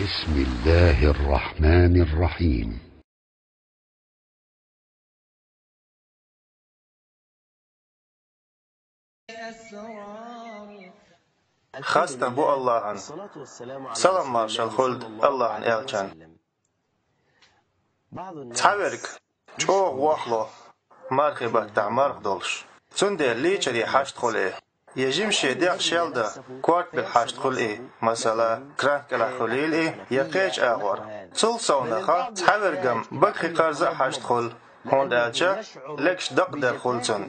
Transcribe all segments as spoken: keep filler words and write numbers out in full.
بسم الله الرحمن الرحيم. Хастам бу Аллахьан. Салам-маршал хуьлда Аллахьан элчан. Цхьаверг чӀогӀа вохло мархий баттахь марха долуш. Цундела лийчаре хьашт хуьлу и. Я жима шен дегӀ шел дан, корта бен хьашт хуьлу и, масала, крант кӀелахь хуьлийла и, я кхечу агӀор. Цул совнаха цхьаверг-м бага хи кхарза а хьашт хуьлу, хӀунда аьлча легаш дакъаделла хуьлу цунна,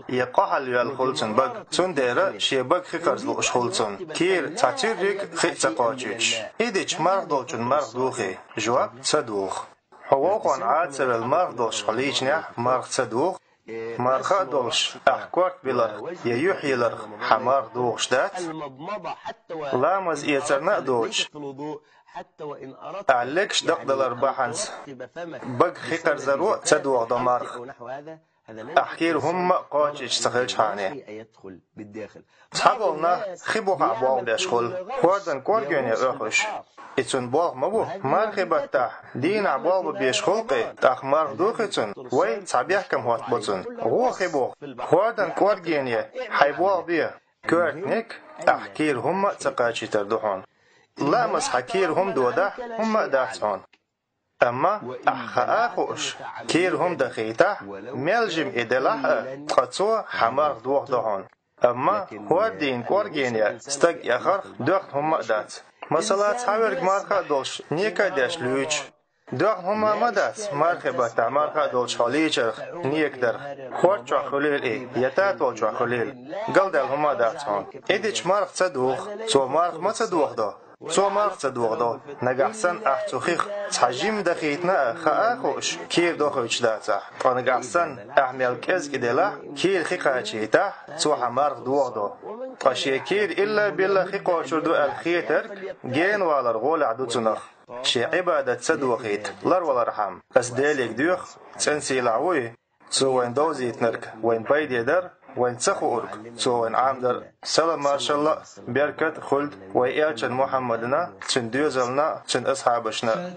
я къохьалла йоьлла хуьлу цунна бага. Цундела шен бага хи кхарза лууш хуьлу цунна, кийра цхьа цуьрриг хи а ца кхочуьйтуш. И дича марха долчун марха дугӀу хи? Жоп: ца дугӀу. Хьо вовхонна Ӏа ца велла марха долуш хьо лийчинехь, марха ца дугӀу. Марха а долуш, ахь корта биларх я юьхь йиларх хьан марха дугӀуш дац. Ламаз эцарна а доцуш, ахь легаш дакъадалар бахьанца бага хи кхарзаро а ца догӀу до марха, ахь кийра хӀумма а кхочуьйтуш ца хилчхьана. Цхьаболу нах хи бухахь болх беш хуьлу, хӀордан кӀоргене оьхуш. И цунна болх ма бу. Мархий баттахь дийнахь болх бан безаш хуьлу-кх и, тӀаккха марха дугӀу хи цунна, вай цхьа бехкам хӀоттабо цунна. ГӀо хи бухахь, хӀордан кӀоргене хьайн болх бе. Коьртаниг ахь кийра хӀумма а ца кхачийтар ду хьуна. Ламаз хьан кийра хӀума додахь, хӀумма а дац хьуна. Амма ахь хаа а хууш, кийра хӀума дахийтахь, мел жима и делахь а, ткъа цо хьан марха дохадо хьуна. Амма хӀордийна кӀоргене стаг эхарх доьхна хӀумма а дац. Масала, цхьаверг марха а долуш, нека а деш луьйчу, доьхна хӀумма а ма дац, мархий баттахь марха а долуш хьо лийчарх, нека дарх, хӀорда чохь хуьлийла и, я татол чохь хуьлийла, галдаьлла хӀумма а дац хьуна. И дича марха ца дугӀу, цо марха ма ца дохадо. Цо марха ца дохадо. Нагахь санна ахь цу хих цхьа жима дахийтина а, хаа а хууш, кийра дохуьйтуш дац ахь. Ткъа нагахь санна ахь мел кӀезиг и делахь, кийра хи кхачийтахь, цо хьан марха дохадо. Ткъа шен кийра илла-билла хи кхочур ду аьлла хетарг, гена валар гӀолехь ду цунах. Шен Ӏибадат ца дохийта ларвалархьама, аса Деле доьху, цӀена сийлахь ву и. Цо вайна довзийтинарг вайна пайде дара, вайна ца хуург Цо вайна Ӏамадара. Салам-маршалла а, беркат а хуьлда вайн элчанна Мухьаммадана, цуьнан доьзална а, цуьнан асхьабашна а.